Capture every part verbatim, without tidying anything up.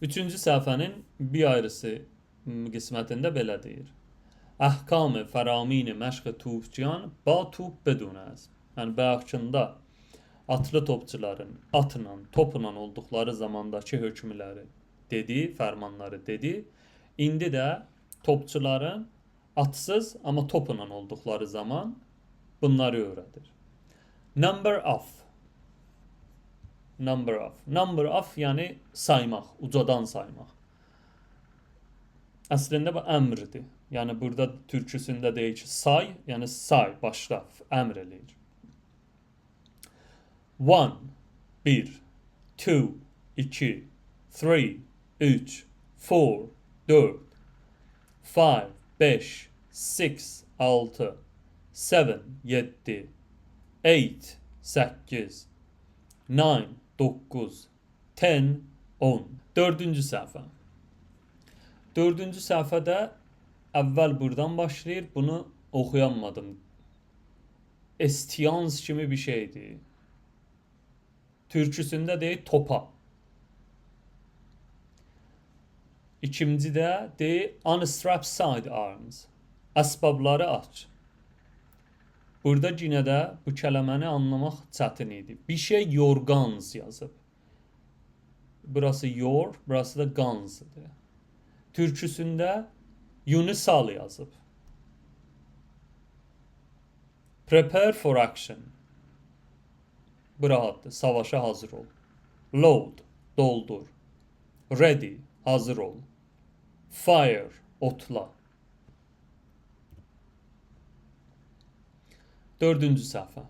اوچونجو صفحه‌نین بیر آیریسی، م، قسمتینده بئله دئییر: «احکام فرامین مشق توپچیان با توپ بدون است.» یعنی، بایاقکیندا آتلی توپچولارین آتلا، توپلا اولدوقلاری زامانداکی حکملری دئدی، فرمانلاری دئدی. ایندی ده توپچولارین آتسیز، آمما توپلا اولدوقلاری زامان بونلاری اؤیره‌دیر. Number of. Number of. Number of، یعنی سایماق، اوجادان سایماق. اصلینده بو امردیر. یعنی بورادا تورکوسونده دئییر کی، سای، یعنی سای، باشلا، امر ائله‌ییر. One، بیر. Two، ایکی. Three، اوچ. Four، دؤرد. Five، بئش. Six، آلتی. Seven، یئددی. Eight، سککیز. Nine، دوققوز. Ten، اون. دؤردونجو صفحه. دؤردونجو صفحه‌ده اول بورادان باشلاییر. بونو اوخویانمادیم. استیانس کیمی بیر شئیدیر. تورکوسونده دئییر توپا. ایکینجیده دئییر unstrap sidearms. اسبابلاری آچ. بورادا یئنه ده بو کلمه‌نی آنلاماق چتین ایدی. بیر شئی your guns یازیب. بوراسی your، بوراسی دا guns ایدی. تورکوسونده یونی سال یازیب. Prepare for action. بو راحتدیر. ساواشا حاضیر اول. Load، دولدور. Ready، حاضیر اول. Fire، اوتلا. دؤردونجو صفحه.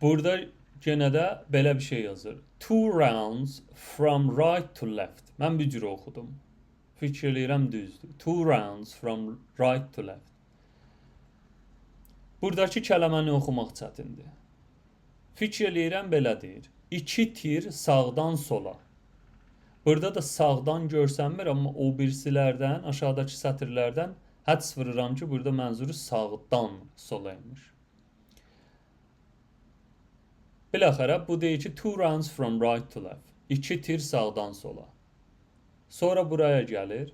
بورادا یئنه ده بئله بیر شئی یازیر: Two rounds from right to left. من بو جور اوخودوم. فیکیر ائله‌ییرم دوزدور. Two rounds from right to left. بوراداکی کلمه‌نی اوخوماق چتیندیر. فیکیر ائله‌ییرم بئله دئییر: ایکی تیر ساغدان سولا. بورادا دا ساغدان گؤرسنمیر، آمما او بیریسیلردن، آشاغیداکی سطیرلردن حدس وورورام کی، بورادا منظورو ساغدان سولا ایمیش. بالاخره بو دئییر کی، two rounds from right to left. ایکی تیر ساغدان سولا. سونرا بورایا گلیر.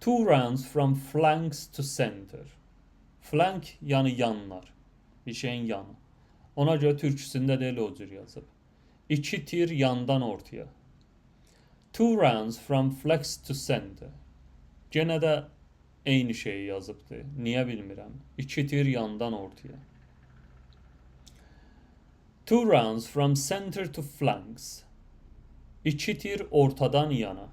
Two rounds from flanks to center. Flank، یعنی یانلار. بیر شئیین یانی. اونا گؤره تورکوسونده ده ائله او جور یازیب. ایکی تیر یاندان اورتایا. Two rounds from flanks to center. یئنه ده عینی شئیی یازیبدی. نییه بیلمیرم. ایکی تیر یاندان اورتایا. Two rounds from center to flanks. ایکی تیر اورتادان یانا.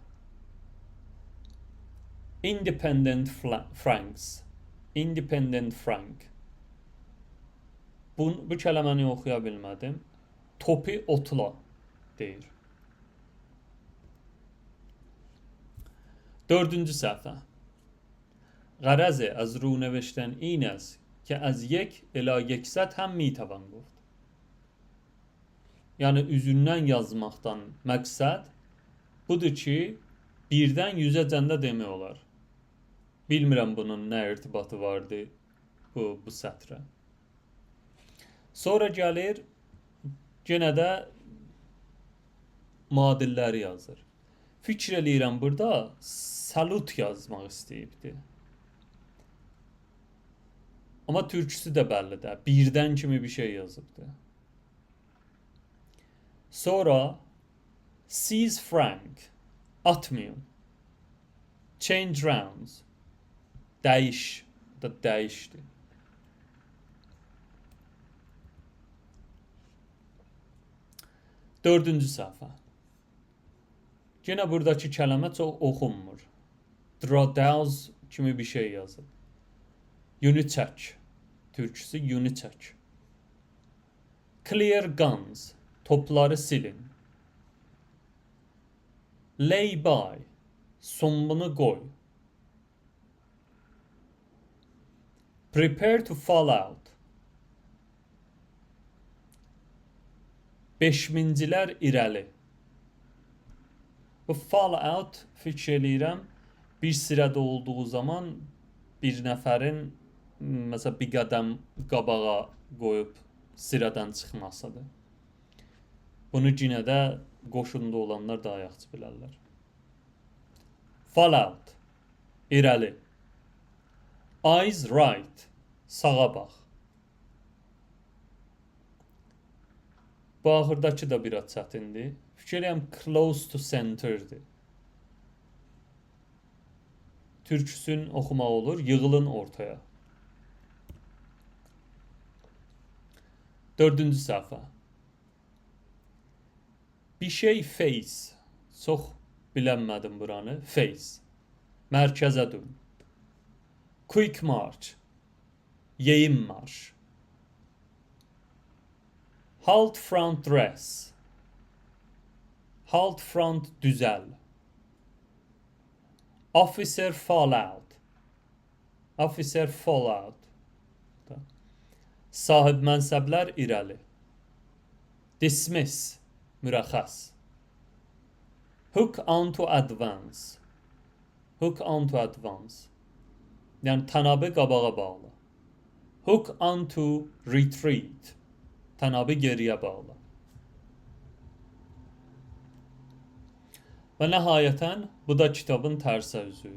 Independent fla-, flanks. Independent flank. بو، بو کلمه‌نی اوخویا بیلمه‌دیم. توپو اوتلا دئییر. دؤردونجو صفحه. غرض از رونوشتن این است که از یک الی یکصد هم می‌توان گفت. یعنی، اوزوندن یازماقدان مقصد بودور کی، بیردن یوزه‌جن ده دئمک اولار. بیلمیرم بونون نه ارتباطی واردی بو، بو سطره. سونرا گلیر، یئنه ده معادل‌لری یازیر. فیکیر ائله‌ییرم، بورادا salute یازماق ایسته‌ییبدی. آمما تورکوسو ده بللی ده. بیردن کیمی بیر شئی یازیبدی. سونرا seize flank، آتمایین. Change rounds. دییش. دا دییشدی. دؤردونجو صفحه. یئنه بوراداکی کلمه چوخ اوخونمور. Draw down کیمی بیر شئی یازیب. یونی چک. تورکوسو یونی چک. Clear guns. توپلاری سیلین. Lay by. سومبونو قوی. Prepare to fall out. بئشمینجی‌لر ایره‌لی. بو fall out، فیکیر ائله‌ییرم، بیر سیرادا اولدوغو زامان بیر نفرین، مثلا، بیر قدم قاباغا قویوب سیرادان چیخماسیدیر. بونو یئنه ده قوشوندا اولانلار داها یاخشی بیلرلر. Fall out. ایره‌لی. Eyes right. ساغا باخ. بو آخیرداکی دا بیر آز چتیندیر. فیکیر ائلیرم close to centre-دیر. تورکوسون اوخوماق اولور، ییغیلین اورتایا. دؤردونجو صفحه. بیر شئی face. چوخ بیلنمه‌دیم بورانی. Face. مرکزه دون. Quick march. یئیین مارش. Halt front dress. Halt front دوزل. Officer fall out. Officer fall out. صاحیب منصبلر ایره‌لی. Dismiss. مرخص. Hook on to advance. Hook on to advance. یعنی طنابی قاباغا باغلا. Hook on to retreat. طنابی گئری‌یه باغلا. و نهایتاً، بو دا کیتابین ترسه اوزو.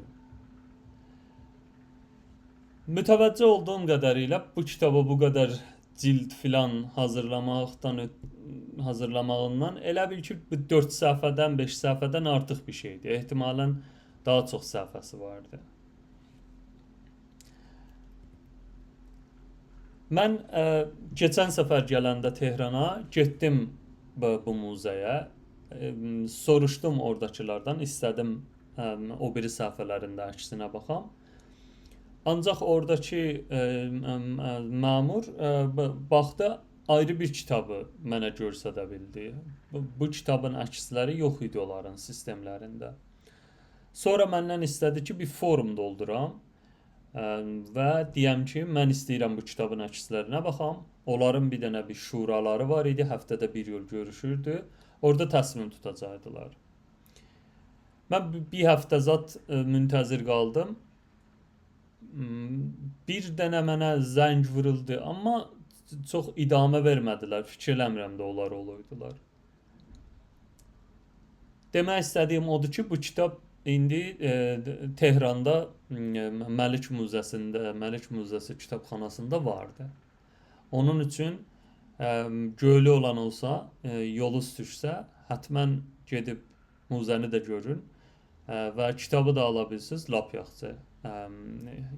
متوجه اولدوغوم قدریله بو کیتابا بو قدر جلد فلان حاضیرلاماقدان اؤت-، حاضیرلاماغیندان ائله بیل کی، بو دؤرد صفحه‌دن، بئش صفحه‌دن آرتیق بیر شئیدیر. احتمالاً داها چوخ صفحه‌سی واردی. من، ائ، کئچن سفر گلنده تهرانا گئتدیم بو، بو موزه‌یه. ائ، سوروشدوم اوراداکیلاردان، ایسته‌دیم، ائ، او بیری صفحه‌لرین ده عکسینه باخام. آنجاق اوراداکی، ائ، ائ، ائ، مأمور، ائ، با-، باخدی، آیری بیر کیتابی منه گؤستره بیلدی. بو، بو کیتابین عکسلری یوخ ایدی اونلارین سیستملرینده. سونرا مندن ایسته‌دی کی، بیر فورم دولدورام، ائ، و دئیم کی، من ایسته‌ییرم بو کیتابین عکسلرینه باخام. اونلارین بیر دنه بیر شورالاری وار ایدی، هفته‌ده بیر یول گؤروشوردو. اورادا تصمیم توتاجاقدیلار. من بی-، بیر هفته زاد، ائ، منتظر قالدیم. م، بیر دنه منه زنگ وورولدو، آمما چوخ ادامه وئرمه‌دیلر. فیکیر ائله‌میرم ده اونلار اولویدولار. دئمک ایسته‌دیگیم اودور کی، بو کیتاب ایندی، ائ، تهراندا، م، ملک موزه‌سینده، ملک موزه‌سی کیتابخاناسیندا واردی. اونون اوچون، ائ، گؤیلو اولان اولسا، ائ، یولوز دوشسه، حتماً گئدیب موزه‌نی ده گؤرون. ائ، و کیتابی دا آلا بیلسیز، لاپ یاخشی. ائ،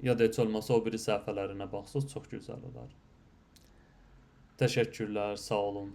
یا دا هئچ اولماسا او بیری صفحه‌لرینه باخسیز، چوخ گؤزل اولار. تشکرلر، ساغ اولون.